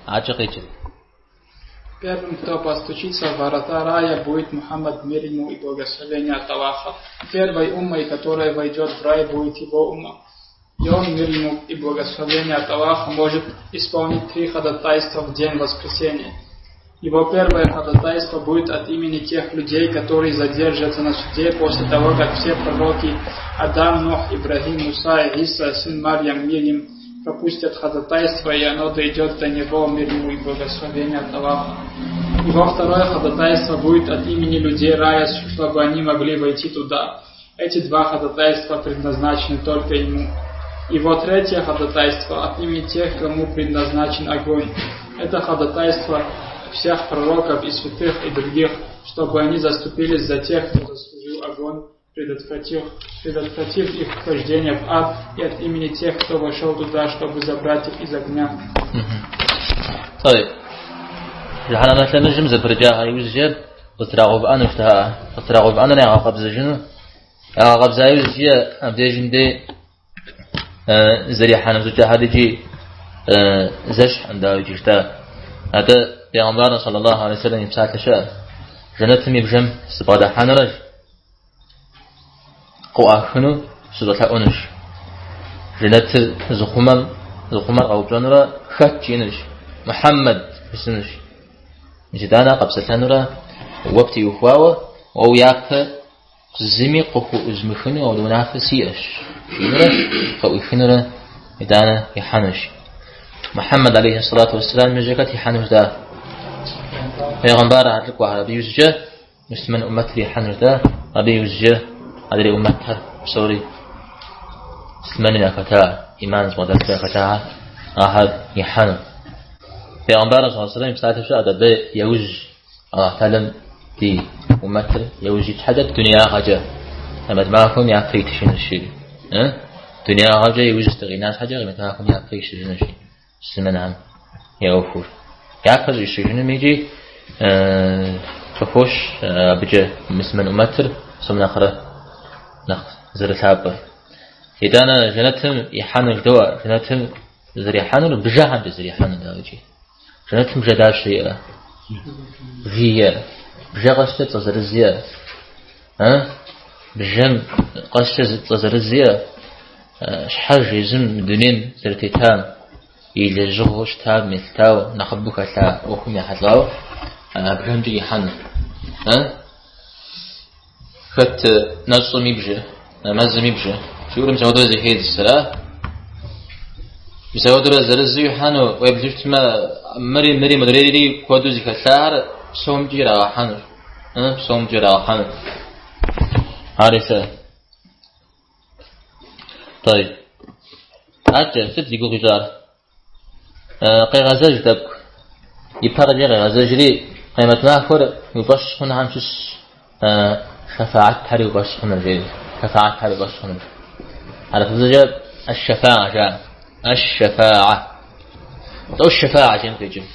Акӏэ къикӏыр. Первым, кто постучится в ворота рая, будет Мухаммад, мир ему и благословение от Аллаха. Первой уммой, которая войдет в рай, будет его умма. И он, мир ему и благословение от Аллаха, может исполнить три ходатайства в день воскресения. Его первое ходатайство будет от имени тех людей, которые задержатся на суде после того, как все пророки Адам, Нух, Ибрахим, Муса и Иса, сын Марьям, мир им, пропустят ходатайство, и оно дойдет до него, мир ему и благословение от Аллаха. Его второе ходатайство будет от имени людей рая, чтобы они могли войти туда. Эти два ходатайства предназначены только ему. Его третье ходатайство от имени тех, кому предназначен огонь. Это ходатайство всех пророков и святых и других, чтобы они заступились за тех, кто заслужил огонь, предотвратив их вхождение в ад, и от имени тех, кто вошел туда, чтобы забрать их из огня. طيب. Жыхьэнэмэ лъэмыжым зэпрыкӏаха иужькӏэ къытрагъэувыӏэну щыта, къытрагъэувыӏэнурэ ягъэкъэбзэжыну. Ягъэкъэбза иужькӏэ абдежым дей зэрихьэну щӏыкӏэхэр икӏи зэщхькъым, дауикӏ жытӏа. Атӏэ Пейгъэмбарым саллаллаху алейхи вассалам и псалъэ щыӏэ. Жэнэтым и бжэм сыбгъэдыхьэнурэ къыӏуахыну сыщӏэлъэӏунущ. Жэнэтыр зыхъумэм, зыхъумэр къэупщӏэнурэ хэт жиӏэнущ, Мухьэммэд жысӏэнущ. Мис итӏанэ къэпсэлъэнурэ уэ птеухуауэ, уэ уи япэ зыми къыхуӏузмыхыну ауэдэ унафэ сиӏэщ, жиӏэнурэ къыӏуихынурэ итӏанэ ихьэнущ. Мухьэммэд алейхи сэлату уэсселам иужькӏэ хэт ихьэну жытӏа? Пейгъэмбархэр, лӏыкӏуэхэр, абы иужькӏэ муслъымэн ӏумэтыр ихьэну жытӏа, абы иужькӏэ адрей ӏумэтхэр псори муслъымэным яхэта, ӏиман зыбгъэдэлъу яхэтахэр, ахэр ихьэну. Пейгъэмбарым саллаллаху алейхи вассалам и псалъэ щыӏэт абы яужь Аллахь Тэхьэлам ди ӏумэтыр яужь ит щхьэкӏэ дунеягъэкӏэ Къемэт махуэм япэ итыжынущ жери. Дунеягъэкӏэ иужь дыкъина щхьэкӏэ Къемэт махуэм япэ ищыжынущ муслъымэнхэм я ӏуэхур. Япэ щӏищыжынум икӏи къыхощ абыкӏэ муслъымэн ӏумэтыр псом нэхърэ нэхъ зэрылъапӏэр. Итӏанэ жэнэтым ихьэну жыдоӏэ, жэнэтым зэрихьэнур бжэхэмкӏэ зэрихьэнур дауикӏи. Жэнэтым бжэ дапщэ иӏэ? Бжий иӏэ. Бжэ къэскӏэ цӏэ зырыз иӏэ. Бжэм къэскӏэ цӏэ зырыз иӏэ. Щхьэж езым дунейм зэрытетам, и лэжьыгъэу щытам елъытауэ, нэхъыбэу хэлъа ӏуэхум ехьэлӏауэ, а бжэмкӏэ ихьэну. Хэт нэщӏым и бжэ, нэмэзым и бжэ. Жиӏэурэ мис ауэдурэ зэхедз, ара? Мис ауэдурэ зырызу ихьэну, уеблэу щытмэ, мыри, мыри, мыдрейри куэду зыхэлъахэр псомкӏи ирагъэхьэнущ. Псомкӏи ирагъэхьэну. Ари сэ. طيب. Адэкӏэ, сыт зи гугъу ищӏар? Къегъэзэж тӏэкӏу. Ипэкӏэ къегъэзэжри, къемэт махуэр уи фӏэщ хъунхэм щыщ шэфаатхэр уи фӏэщ хъуныр, жери. Шэфаатхэр уи фӏэщ хъуныр. Хьэрыпыбзэкӏэ аш-шэфаа жаӏэ. Аш-шэфаа. Лӏо шэфаа жиӏэм къикӏыр.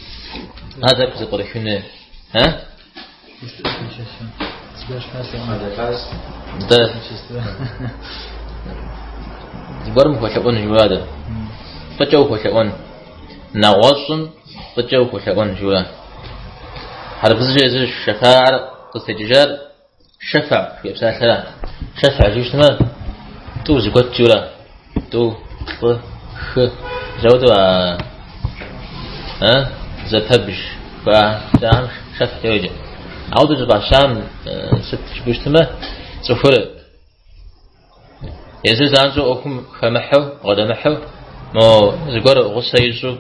Ар тӏэкӏу зэпкърыхын. А? Да. Зыгуэрым ухуэлъэӏуэн жиӏэу Фӏыкӏэ ухуэлъэӏуэн. Нэгъуэщӏым фӏыкӏэ ухуэлъэӏуэн жиӏэу. Хьэрыпыбзэкӏэ езыр шэфаар къызытекӏыжар шэфа жиӏэ псалъэра. Шэфа жиӏэу щытмэ, тӏу зыгуэт жиӏэура. Тӏу, плӏы, хы. Мис ауэдэу а зэпэбж жаӏэм шэфкӏэ йоджэ. Ауэдэу щӏыфӏащам сыт жыпӏэу щытмэ, цӏыхур езыр занщӏэу ӏуэхум хэмыхьэу, бгъэдэмыхьэу, мо зыгуэр гъусэ ищӏу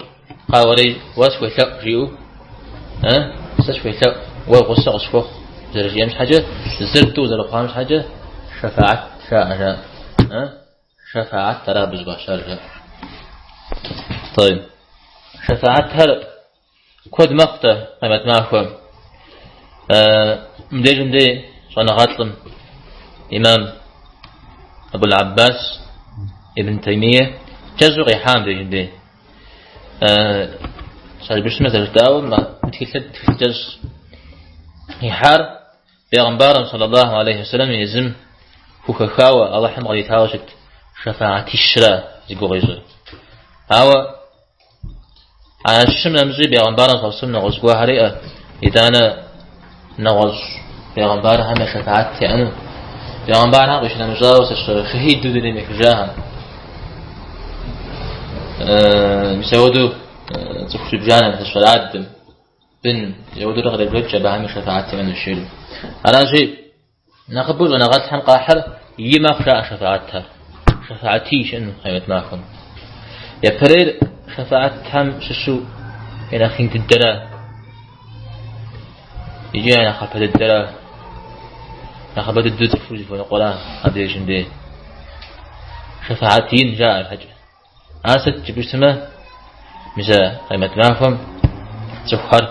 къауэри уэ схуелъэӏу жиӏэу, сэ схуелъэӏу, уэ гъусэ къысхуэхъу зэрыжиӏэм щхьэкӏэ, зыр тӏу зэрыхъуам щхьэкӏэ шэфаат жаӏэ жаӏэ. Шэфаат ара абы щӏыфӏащар жаӏэ. طيب. Шэфаатхэр куэд мэхъу-тӏэ къемэт махуэм. Мыбдежым дей щӏэныгъэлӏым, имам Абул Аббас ибн Таймие кӏэщӏу къихьа мыбдежым дей. Щхьэжбыщмэ зэрыжытӏауэ, мы тхылъыр тхылъ кӏэщӏ къихьар Бегъымбарым, саллаллаху алейхи вассалам, езым хухэхауэ Алыхьым къритауэ щыт шэфаатищра зи гугъу ищӏыр. Ауэ. А щым нэмыщӏи бегъымбарым саллаллаху алейхи вассалам нэгъуэщӏ гуэрхэр иӏэ, итӏанэ нэгъуэщӏ бегъымбархэм я шэфаат яӏэну. Бегъымбархэм къищынэмыщӏауэ шэхьиду дунейм ехыжахэм. Мис ауэдэу цӏыху зыбжанэм, сэ адэм, бын, ауэдэурэ къребжэкӏ абыхэми шэфаат яӏэнущ жери. Аращи, Нэхъыбэу щӏэныгъэлӏхэм къахьыр и мэхъу жаӏэ шэфаатхэр. Шэфаатий щыӏэну къемэт махуэм. Япэрейр шэфаатхэм щыщу я нэхъ ин дыдэрэ икӏи я нэхъапэ дыдэрэ нэхъыбэ дыдэу цӏыхур зыхуэныкъуэра абдежым дей. Шэфаат ин жаӏэ арщхьэкӏэ. Ар сыт жыпӏэу щытмэ, мис а къемэт махуэм цӏыхухэр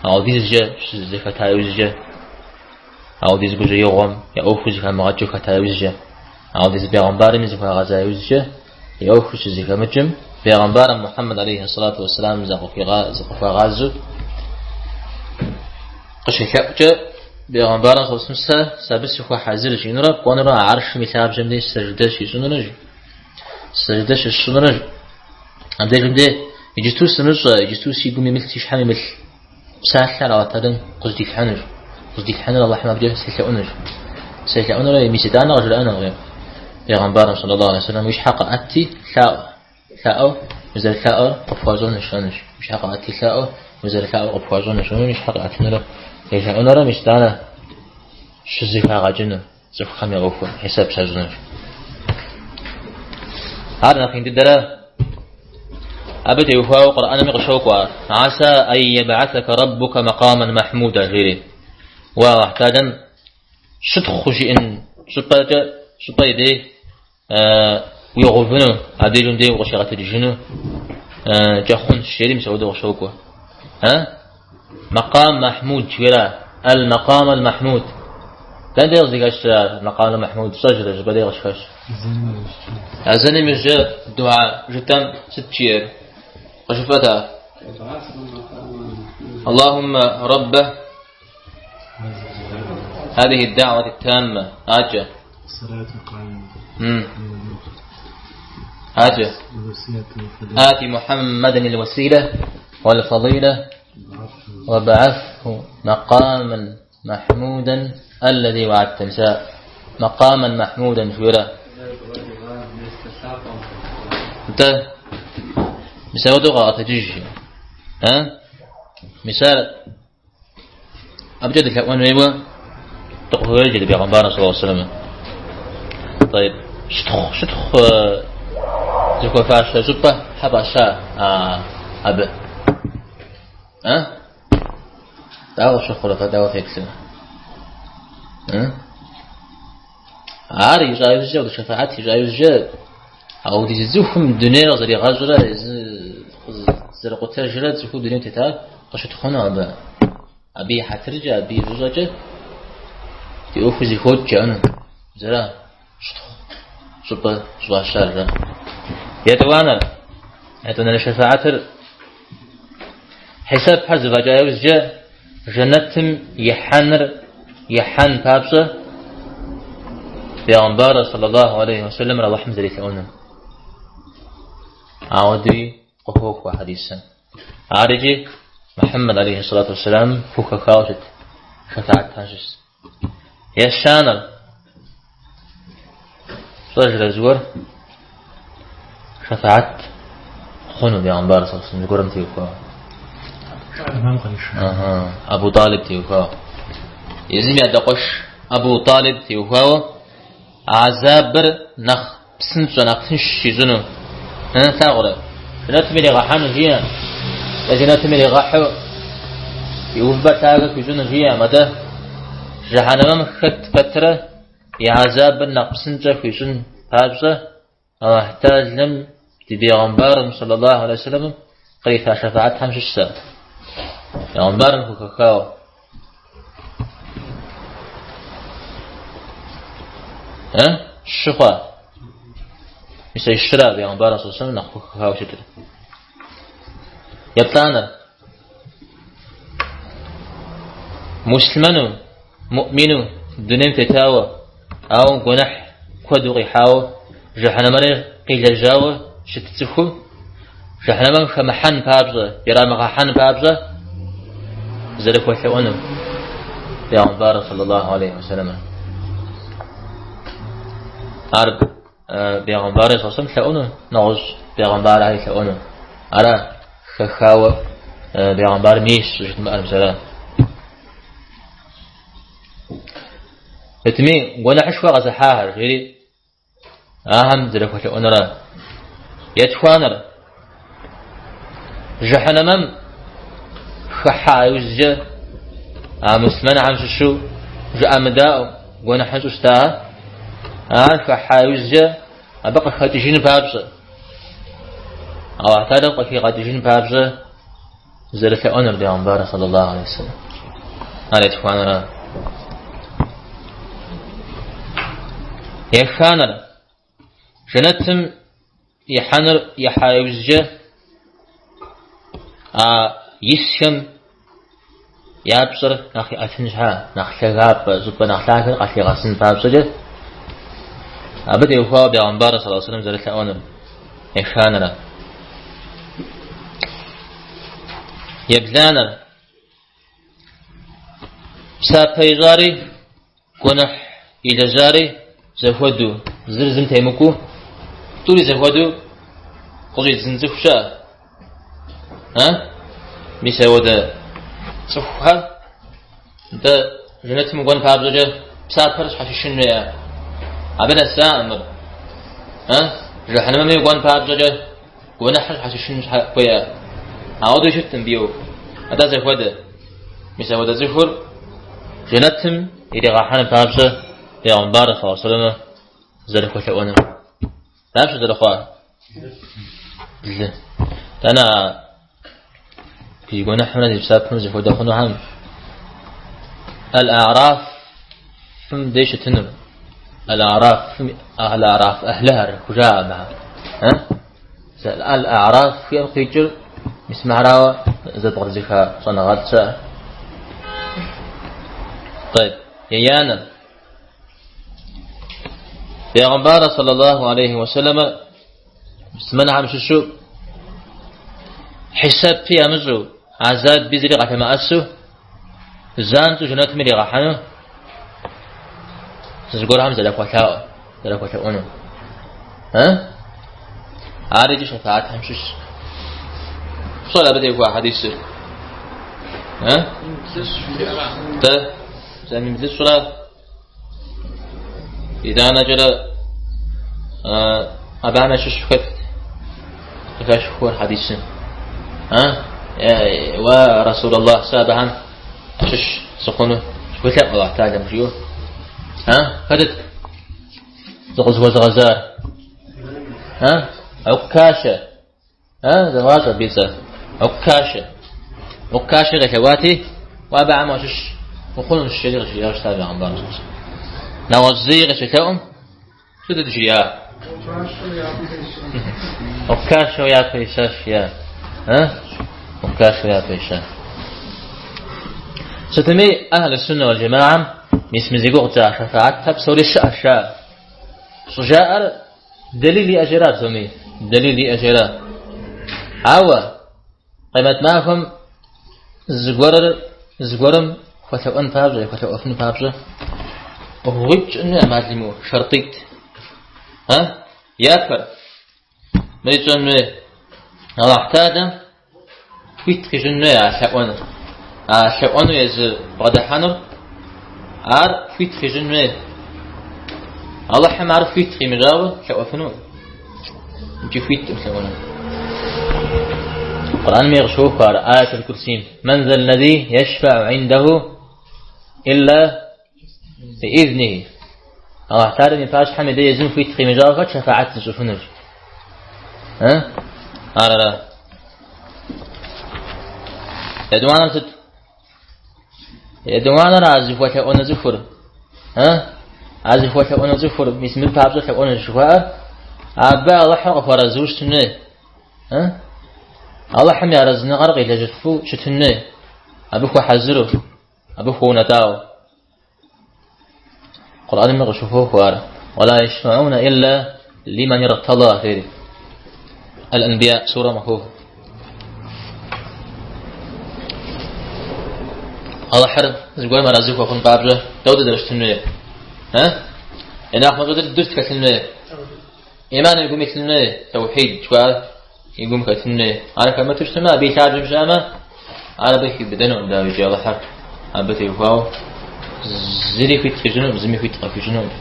ауэдизкӏэ щызэхэта иужькӏэ, ауэдиз гужьеигъуэм я ӏуэхур зэхамыгъэкӏыу хэта иужькӏэ, ауэдиз бегъымбарми зыхуагъэза иужькӏэ, я ӏуэхур щызэхэмыкӏым, бегъымбарым Мухьэммэд алейхи сэлату уэсселам зыкъыхуагъазэу къыщелъэӏукӏэ, бегъымбарым саллаллаху сэ абы сыхуэхьэзыр жиӏэнурэ, кӏуэнурэ гьэршым и лъабжьэм деж сэждэ щищӏынурэ, Сэждэ щысщӏынурэ абдежым де иджысту сымыщӏэ, иджысту си гум имылъ, си щхьэм имылъ псалъэр Алыхь Тэхьэлам къыздилъхьэнущ. Къыздилъхьэнур Алыхьым абыкӏэ селъэӏунущ. Селъэӏунурэ мис итӏанэ къыжраӏэнукъым. Пейгъэмбарым саллаллаху алейхи вассалам уи щхьэ къэӏэти лъаӏуэ. Лъаӏуэ, узэрылъаӏуэр къыпхуащӏэнущ, жаӏэнущ. Уи щхьэ къэӏэти лъаӏуэ, узэрылъаӏуэр къыпхуащӏэнущ. Уи щхьэ къиӏэтынурэ елъэӏунурэ мис итӏанэ щызэхагъэкӏыну. Цӏыхухэм я ӏуэхур хьисэп щащӏынущ. Ар нэхъ ин дыдэрэ абы теухуауэ Къурӏэнми къыщокӏуэ ар. Аса ан ебгьэсэкэ рэббукэ мэкъамэн мэхьмудэ жери. Уэ Алыхь Тэхьэлам щытхъу жиӏэн щӏыпӏэкӏэ, щӏыпӏэ и дей уигъэувыну, абдежым дей укъыщигъэтэджыжыну кӏэхъунщ, жери мис апхуэдэу къыщокӏуэ. Мэкъам Махьмуд жиӏэра? Аль-Мэкъам аль-Махьмуд. Дэнэ дей къызыхэщрэ ар, Мэкъам аль-Махьмуд? Фщӏэжрэ, щӏыпӏэ дей къыщыхэщ? Азэным иужькӏэ дуа жытӏэм сыт жиӏэр? Къыжыфӏэт ар. Аллахуммэ рэббэ هذه الدعوة التامة آجة آجة آت محمدا الوسيلة والفضيلة وابعثه مقاما محمودا الذي وعدت نساء مقاما محمودا شويرا انت مساودو تجيج ها مثال Абыкӏэ дылъэӏуэн хуейуэ дыкъыхуреджэ ди бегъымбарым саллаллаху алейхи вассалам. Тӏэйб, щытхъу, щытхъу зыхуэфащэ щӏыпӏэ щхьэ фӏаща абы? А? Дауэ къыфщыхъурэ фэ, дауэ феплърэ? Ар ищӏа иужькӏэ, апхуэдэ шэфаӏэт ищӏа иужькӏэ, ауэдиз цӏыхум дунейр къызэригъэщӏрэ, зэрыкъутэжрэ цӏыхуу дунейм тетар къыщытхъуну абы. Абы и хьэтыркӏэ, абы и фӏыщӏэкӏэ ди ӏуэхур зэхокӏ жаӏэну. Зэра щытхъу щӏыпӏэ щӏыфӏащар жаӏэ. Етӏуанэр, етӏуанэрей шэфаӏэтыр хьисэпхэр зэфӏэкӏа иужькӏэ жэнэтым ихьэныр ихьэн папщӏэ бегъымбарыр саллаллаху алейхи вассаламыр Алыхьым зэрелъэӏунур. Ауэдэуи къыхохуэ хьэдисым. Ар икӏи Мухьэммэд алейхи салату вассалам хухэхауэ щыт шэфаӏэтхэм щыщ. Ещанэр фщӏэжрэ зыгуэр шэфаӏэт хъуну бегъымбар саллаллаху алейхи вассалам зыгуэрым теухуауэ. Абу Талиб теухуауэ. Езым и адэкъуэш Абу Талиб теухуауэ гьэзабыр нэхъ псынщӏэ, нэхъ тынш щищӏыну. Лъагъурэ? Жэнэтым иригъэхьэну жиӏэ. Е жэнэтым иригъэхьу и увыпӏэр лъагэ хуищӏыну жиӏэ. Атӏэ жыхьэнэмэм хэт пэтрэ и гьэзабыр нэхъ псынщӏэ хуищӏын папщӏэ Алыхь Тэхьэлам ди бегъымбарым саллаллаху алейхи вассаламым кърита шэфаӏэтхэм щыщщ ар. Бегъымбарым хухэхауэ. Э? Щы хъуа? Мис а щыра бегъымбарым саллаллаху алейхи вассалам нэхъ хухэхауэ щытыр. Еплӏанэр. Муслъымэну, муӏмину дунейм тетауэ, ауэ гуэныхь куэду къихьауэ, жыхьэнэмэри къилэжьауэ щыт цӏыхум, Жыхьэнэмэм хэмыхьэн папщӏэ, ирамыгъэхьэн папщӏэ зэрыхуэлъэӏуэнур Бегъымбар саллаллаху алейхи вассаламэ. Ар бегъымбарыр саллаллаху лъэӏуэну, нэгъуэщӏ бегъымбархэри лъэӏуэну. Ара хэхауэ бегъымбарым ейщ щӏыжытмыӏэр мис ара. Сытми, гуэныхьышхуэ къэзыхьахэр, жери Ахэм зэрыхуэлъэӏуэнура? Етхуанэр. Жыхьэнэмэм хыхьа иужькӏэ а муслъымэнхэм щыщу жыӏэмыдаӏуэу гуэныхь ищӏу щытахэр, ар хыхьа иужькӏэ абы къыхэкӏыжын папщӏэ, Аллахь Тэхьэлам къыхигъэкӏыжын папщӏэ зэрылъэӏуэнур бегъымбар саллаллаху алейхи вассалам. Ар етхуанэра? Еханэр. Жэнэтым ихьэнур ихьа иужькӏэ а исхэм я пщӏэр нэхъ иӏэтын щхьа, нэхъ лъагапӏэ, щӏыпӏэ нэхъ лъагэр къалъигъэсын папщӏэкӏэ, абы теухуауэ бегъымбар саллаллаху алейхи вассалам зэрылъэӏуэнур. Еханэрэ. Ебланэр. Псапэ ищӏари, гуэныхь илэжьари зэхуэдэу, зыр зым темыкӏуу, тӏури зэхуэдэу къыщӏидзын цӏыху щыӏэ. А? Мис ауэдэ цӏыхухэр нтӏэ жэнэтым кӏуэн папщӏэкӏэ псапэр щхьэщишын хуейӏэ. Абы нэсаӏым мыр. А? Жыхьэнэмэми кӏуэн папщӏэкӏэ гуэныхьыр щхьэщишын хуейӏэ. Ауэдэу щыткъым мыбы и ӏуэху. Атӏэ зэхуэдэ. Мис ауэдэ цӏыхур жэнэтым иригъэхьэн папщӏэ бегъымбар саллаллаху алейхи вассалам зэрыхуэлъэӏуэнур. Дапщэ зэрыхъуар? Блы. Итӏанэ зи гуэныхьымрэ зи псапэмрэ зэхуэдэ хъунухэм Аль-Арафым дей щытынур. Аль-Арафым, Аль-Араф ӏыхьлыхэр хужаӏэ абыхэм. Аль-Араф жиӏэм къикӏыр мис мыхьэрауэ зэпкърызыха щӏэныгъэлӏ щыӏэ. Тӏэйб. Еянэр. Бегъымбар саллаллаху алейхи вассаламэ муслъымэнхэм щыщу хьисэпи ямыщӏу, азаби зыри къалъэмыӏэсу, занщӏэу жэнэтым иригъэхьэну зыгуэрхэм зэрахуэлъаӏуэ, зэрахуэлъэӏуэну. А? Ар икӏи шэфаатхэм щыщщ. Пщӏэрэ абы теухуа хьэдисыр? А? Дэ зэмин блыщӏрэ итӏанэкӏэрэ абыхэм ящыщ хэт къыхэщхуэр хьэдисым. А? Уа Расул Аллах, сэ абыхэм ящыщ сыхъуну сыхуэлъэӏу Аллахь Тэхьэлам жиӏэу. А? Хэтыт зыкъызыхуэзыгъэзар? А? Уккашэ. А, зэвгъащӏэ абы и цӏэр. Уккашэ. Уккашэ къелъэӏуати, уэ абыхэм уащыщ ухъунущ, жери къыжриӏащ щыта бегъымбарым. Нэгъуэщӏ зыи къыщелъэӏум, сытыт жриӏа? Уккашэу япэ ищащ, жиӏа. А? Уккашэу япэ ища. Сытми, ахьлу суннэ уал джэмаам мис мы зи гугъу тщӏа шэфаатхэр псори щыӏэщ, жаӏэ. Щӏыжаӏэр Дэлил иӏэщ ара псоми, дэлил иӏэщ ара. Ауэ къемэт махуэм зыгуэрыр зыгуэрым хуэлъэӏуэн папщӏэ, хуэлъэӏуэфын папщӏэ ӏуэхугъуитӏ щыӏэн хуей ӏэмал имыӏэу, шэртӏитӏ. А? Япэр, мыри тщӏэн хуей, Аллахь Тэхьэлам хуит къищӏын хуей а лъэӏуэныр. А лъэӏуэну езы бгъэдыхьэнур ар хуит къищӏын хуей. Алыхьым ар хуит къимыщӏауэ лъэӏуэфыну икӏи хуиткъым лъэӏуэну. Къурӏэнми къыщохуэ ар Аятул Курсим. Мэн зэллэзи ешфэӏу индэху илля биӏизнихи. Аллахь Тэхьэлам и пащхьэм и дей езым хуит къимыщӏауэ хэт шэфаӏэт зыщӏыфынур? Ар ара? Етӏуанэр сыт? Етӏуанэр а зыхуэлъэӏуэну цӏыхур. А зыхуэлъэӏуэну цӏыхур, мис мыбы папщӏэ лъэӏуэнущ жыхуаӏэр, абы Алыхьыр къыхуэарэзыуэ щытын хуей. Алыхьым и арэзыныгъэр къилэжьыфу щытын хуей. Абы хуэхьэзыру. Абы хуэунэтӏауэ. Къурӏэнми къыщыхуохуэ ар. Уала ешфэӏуна илля лиман иртада жери. Аль-Анбия сурэм къыхохуэ. Алыхьыр зыгуэрым арэзы хуэхъун папщӏэ дауэ дызэрыщытын хуейр? Э? И нэхъ мащӏэ дыдэу сыт хэлъын хуейр? Иман и гум илъын хуей, тэухьид жыхуаӏэр и гум хэтын хуей. Ар хэмыту щытмэ, абы и лъабжьэм щыӏэмэ, ар абы хиубыдэнукъым, дауэ икӏи Алыхьыр абы теухуауэ зыри хуит къищӏынукъым, зыми хуит къыхуищӏынукъым,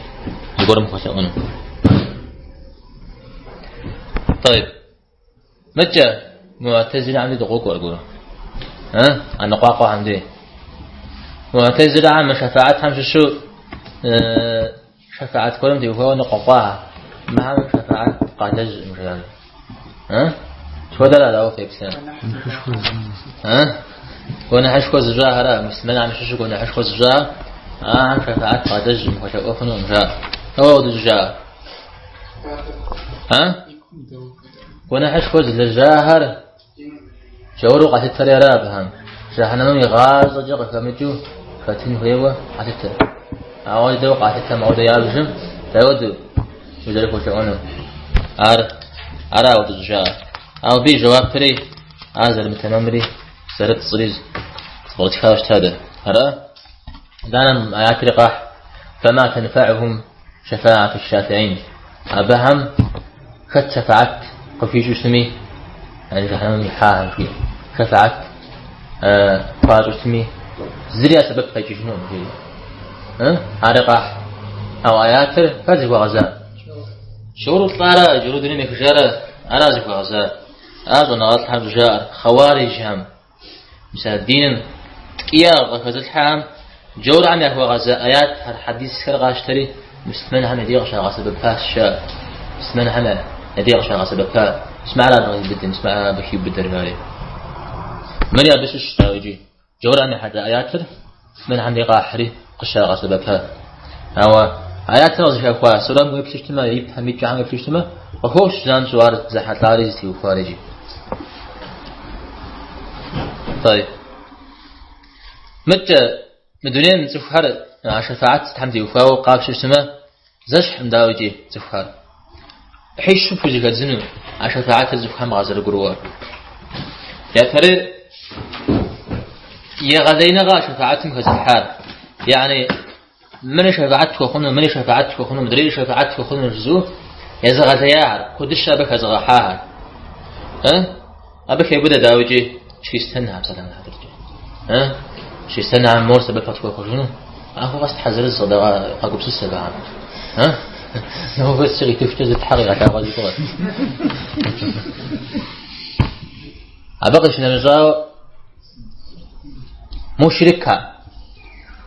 зыгуэрым хуэлъэӏуну. Тӏэйб. Мыдкӏэ муӏтэзилэхэм дей дыкъокӏуэ аргуэру. Э? А ныкъуакъуэхэм дей. Муӏтэзилэхэм мы шэфаӏэтхэм щыщу шэфаӏэт гуэрым теухуауэ ныкъуэкъуахэр. Мыхэм шэфаӏэт къалэжькъым жаӏэр. Э? Схуэдэра дауэ феплъэ? Э? Гуэныхьышхуэ зыщӏахэра, муслъымэнхэм щыщу гуэныхьышхуэ зыщӏа, ахэм шэфаӏэт къалэжькъым, хуэлъэӏуэ хъунукъым жаӏэ. Дауэ апхуэдэу щӏыжаӏэр? Э? Гуэныхьышхуэ зылэжьахэр джауру къалъытэри ара абыхэм. Жэхьэнэмэм игъащӏэкӏэ къыхэмыкӏыу хэтын хуейуэ къалъытэ. Ауэдэу къалъытэм, ауэдэу ябжым, дауэдэу узэрыхуэлъэӏуэнур? Ар ара ауэдэу щӏыжаӏэр. Ауэ абы и жэуапри, ар зэрымытэмэмри, зэрыпцӏри зэпкърытхауэ щыта дэ. Ара? Итӏанэ аятри къахь. Фэма тэнфаӏухум шэфаату шафиӏин. Абыхэм хэт шэфаат къыхуищӏу щытми, яни жэхьэнэмэм ихьахэм жиӏэ. Шэфаат хуащӏу щытми, зыри я сэбэп къекӏыжынукъым жиӏэ. Ари къахь. Ауэ аятыр хэт зыхуэгъэзар? Джауру лӏара, джауру дунейм ехыжара, ара зыхуэгъэзар? Ар щӏэныгъэлӏхэм щӏыжаӏэр, хъэуариджхэм. Мис а диным ткӏиягъ къыхэзылъхьэхэм джаурхэм яхуэгъэза аятхэр, хьэдисхэр къащтэри, муслъымэнхэм я дей къыщагъэсэбэпащ жаӏэ. Муслъымэнхэм я дей къыщагъэсэбэпа. Мис мыхьэр абы къыхиубыдэ, мис мыхьэр абы хиубыдэр жари. Мыри абы щыщщ, дауэ икӏи. Джаурхэм ехьэлӏа аятыр муслъымэнхэм дей къахьри къыщагъэсэбэпа. Ауэ аятыр къызыхэхуа сурэм уеплъу щытмэ, и пэм и кӏэхэм уеплъу щытмэ, къыхощ занщӏэу ар зэхьэлӏари зытеухуар икӏи. Тӏэйб. Мыдкӏэ мы дунейм цӏыхухэр а шэфаат сытхэм теухуауэ къапщтэу щытмэ, зэщхькъым дауэ икӏи цӏыхухэр. ӏыхьищу пхузэхэдзыну а шэфаатыр цӏыхухэм къазэрыгурыӏуэр. Япэрей егъэлеиныгъэ а шэфаатым хэзылъхьар. Яни мыри шэфаат тхуэхъуну, мыри шэфаат тхуэхъуну, мыдрейри шэфаат тхуэхъуну жызыӏэу езыгъэлеяхэр, куэдыщэ абы хэзыгъэхьахэр. Э? Абы хеубыдэ дауикӏи чристэнхэм псалъэм и хьэтыркӏэ. Э? Чристэнхэм мор сэбэп къытхуэхъужыну? Махуэ къэс тхьэ зырыз къагупсыс абыхэм. Э? Нобэ сэ къитыхукӏэ зы тхьэ къигъэлъагъуэ зи гугъэт. Абы къищынэмыщӏауэ мушрикхэр,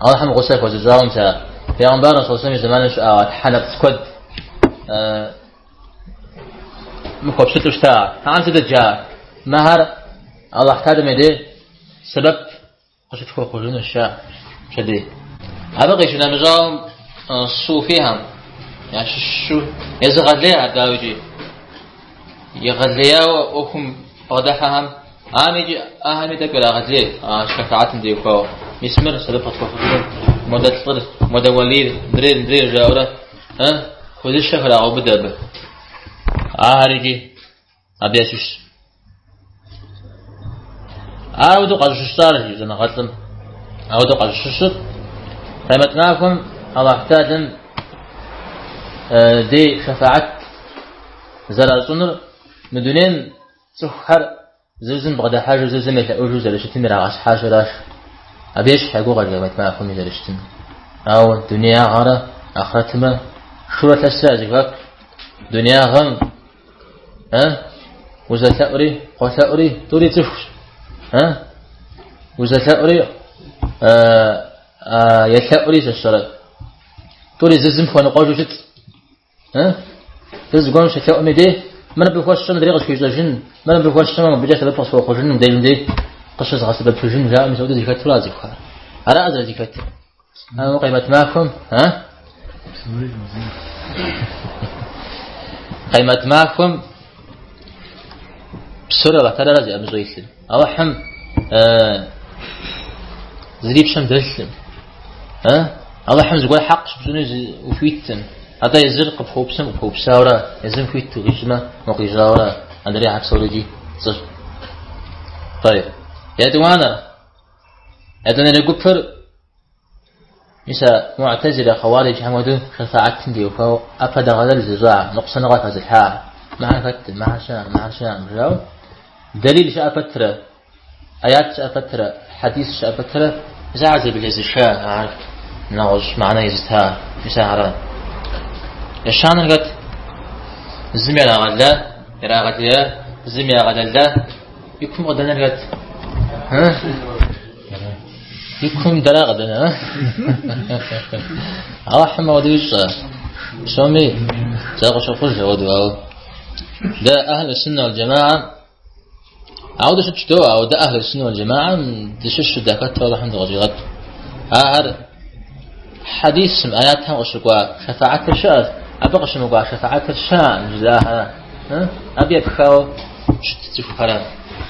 Алыхьым гъусэ хуэзыщӏауэ мис а Пейгъэмбар саллаллаху и зэманым щыӏа тхьэ нэпцӏ куэд мыхуэпщылӏу щыта. Ахэм сытыт жаӏэр? Мыхэр Алыхь Тэхьэлам и дей сэбэп къыщытхуэхъужынущ жаӏэ пщэдей. Абы къищынэмыщӏауэ суфихэм ящыщу езыгъэлейхэр, дауикӏи, егъэлеяуэ ӏуэхум бгъэдыхьэхэм ахэм икӏи ахэми тӏэкӏу ирагъэлей а шэфаатым теухуауэ. Мис мыр сэбэп къытхуэхъужыну, модэ лӏыр, модэ уэлийр, мыдрейр, мыдрейр жаӏэурэ, куэдыщэ храгъэубыдэ абы. Ахэр икӏи абы ящыщщ. Ауэдэу къащӏыщыщӏар, жи щӏэныгъэлӏым, ауэдэу къащӏыщыщыр, Къемэт махуэм Аллахь Тэхьэлам дей шэфаат зэращӏынур мы дунейм цӏыхухэр зыр зым бгъэдыхьэжу, зыр зым елъэӏужу зэрыщытым ирагъэщхьащ аращ. Абы ещхь я гугъэщ Къемэт махуэми зэрыщытым. Ауэ дунеягъэрэ ахърэтымрэ шурэ лъэсрэ я зэхуаку дунеягъэм Узэлъэӏури, къолъэӏури, тӏури цӏыхущ. Узэлъэӏури, елъэӏури щэщэрэ. Тӏури зы зым хуэныкъуэжу щытщ. Зы зыгуэрым щелъэӏум и дей, мыр абы хуэсщӏэмэ, мыдрей къысхуищӏэжын, мыр абы хуэсщӏэмэ, мыбыкӏэ сэбэп къысхуэхъужын, мыбдежым дей къыщызгъэсэбэпыжын, жаӏэу мис апхуэдэу зэхэтура цӏыхухэр. Ара зэрызэхэтыр. Ауэ къемэт махуэм, а? Къемэт махуэм псори Аллахь Тэхьэлара зи ӏэмыщӏэ илъыр. Аллахьым зыри пщэм дэлъым. Аллахьым зыгуэр хьэкъ щыпщӏыну ухуиткъым. Атӏэ езыр къыпхуэупсэм къыпхуэупсауэрэ, езым хуит укъищӏмэ, укъищӏауэрэ. Адрейхэр псори икӏи пцӏыщ. Тӏэйб. Етӏуанэр. Етӏуанэрей гупыр мис а муӏтэзилэ хъэуариджхэм хуэдэу шэфаӏэтым теухуауэ ӏэпэдэгъэлэл зыщӏа, ныкъусаныгъэ хэзылъхьа. Мыхьэр хэт, мыхьэр щыӏэ, мыхьэр щыӏэкъым жаӏэу. Дэлил щыӏэ пэтрэ, аят щыӏэ пэтрэ, хьэдис щыӏэ пэтрэ, мис ахэр зэблэзыша, ахэр нэгъуэщӏ мыхьэнэ езыта, мис ахьэра. Ещанэр хэт? Зым ирагъэла, ирагъэлея, зым ягъэлэла, и кум къыдэнэр хэт? И кум дэра къыдэнэ? Аллахьым ауэдэу ищӏэ. Псоми закъыщохъуж ауэдэу, ауэ. Дэ ахьлу суннэ уал джэмаӏэм ауэдэу щытщ дэ, ауэ дэ ахьлу суннэ уал джэмаӏэм дыщыщу дахэту Аллахьым дыкъыщӏигъэт. Ахэр хьэдисым, аятхэм къыщыкӏуа шэфаӏэтыр щыӏэщ, абы къыщымыкӏуа шэфаӏэтыр щыӏэкъым жызыӏахэр. Абы епхауэ щыт цӏыхухэр.